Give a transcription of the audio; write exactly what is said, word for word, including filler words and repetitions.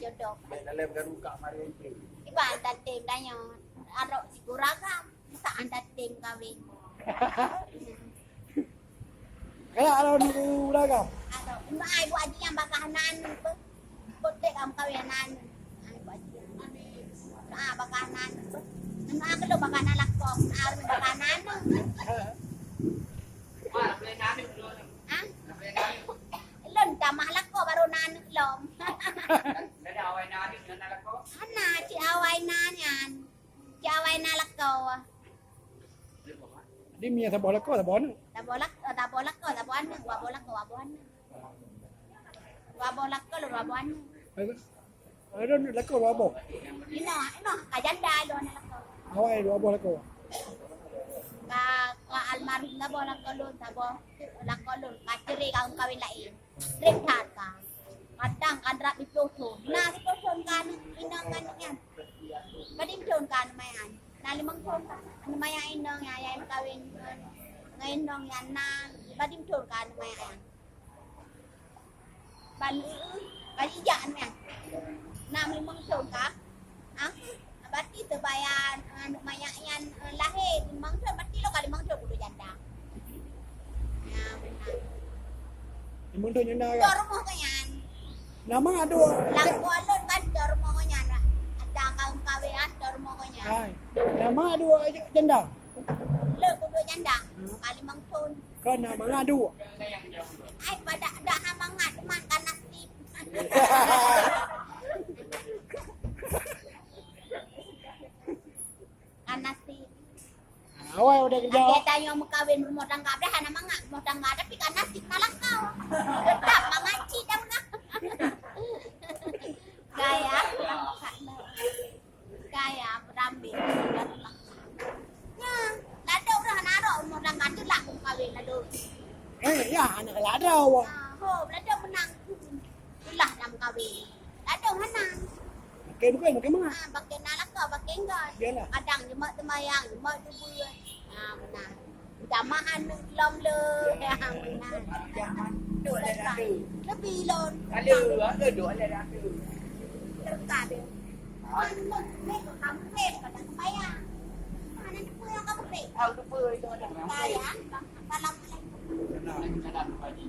Jodoh. Baik dalam garu kak mari ente. Iban tatem tanyoe. Arok siku ragam. Masa anda tem kawin. Kayak ada nunggu ragam. Arok. Iban ai buat aja yang bakal nan. Kotek kamu kawin nan. Ai buat aja. Ah, bakal nan. Nama aku lo bakal nan lakong. Ah, bakal nan. Ah? Lon tamah lakong baru nan lom. Ada awai nan, nan lakong. Ana cik awai nan nyan. Cik awai nan lakong. Di mie saboh lakong, saboh aneuk. Saboh lak-, saboh lakong, saboh aneuk, dua boh lakong, dua boh aneuk. Dua boh lakong, dua boh aneuk. Ada, ada lakong dua boh. Ina, ina, ka janda lo aneuk lakong. Awai dua boh lakong. Ka, ka almarhum saboh lakong lôn, saboh lakong lôn. Ka cerai ka kawin lain. Trép that ka. Kadang kan rab di ploh thon. Na siploh thon ka aneuk inong ngan aneuk nyan. Padum thon ka aneuk maya nyan. Na limong thon ka aneuk maya inong nyan, nyang meukawen ngon, ngon inong nyan na. Padum thon ka aneuk maya nyan. Ban, ban ijak aneuk nyan. Na limong thon ka. Ah, berarti seubaya aneuk maya nyan, eh, lahé limong thon, berarti lôn ka limong thon kudu janda. Ya, beuna. Limong thon janda ka? Dua rumoh keu nyan. Nama aduh? Langkau lôn kan dua rumoh keu nyan. Ada kaum kawin ah, dua rumoh keu nyan. Hai. Nama aduh janda? Lôn kudu janda. Hmm. Ka limong thon. Kan nama aduh? Ai pada dah mangat man ka nasib. Ka nasib. Awai udah kerja. Lagèe tanyoe meukawen rumoh tangga, dah hana mangat rumoh tangga, tapi ka nasib na lakau. Tetap mangat cit dah mangat. Gaya. Gaya beurambé. Ya, ladôm udah hana rôh rumoh tangga, teulak meukawen ladôm. Eh, ya, hana ladôm. Ah, ho, ladôm meunang. Itulah na meukawen. Ladôm hana. Pakai bukan, pakai mangat. Ah, pakai na lakau, pakai enggon. Biarlah. Kadang jeumot teumayang, jeumot teubuet. Ah, meunan. Jamaah aneuk lom le. Ah, meunan. Duk le ratu. Lebih lon. Lalu, aku duk le ratu. Terka dia. Aneuk ni kampung, kadang sembahyang. Mana teupeue nyang kampung? Tahu teupeue itu ada. Sembahyang. Assalamualaikum. Waalaikumsalam, Pak Haji.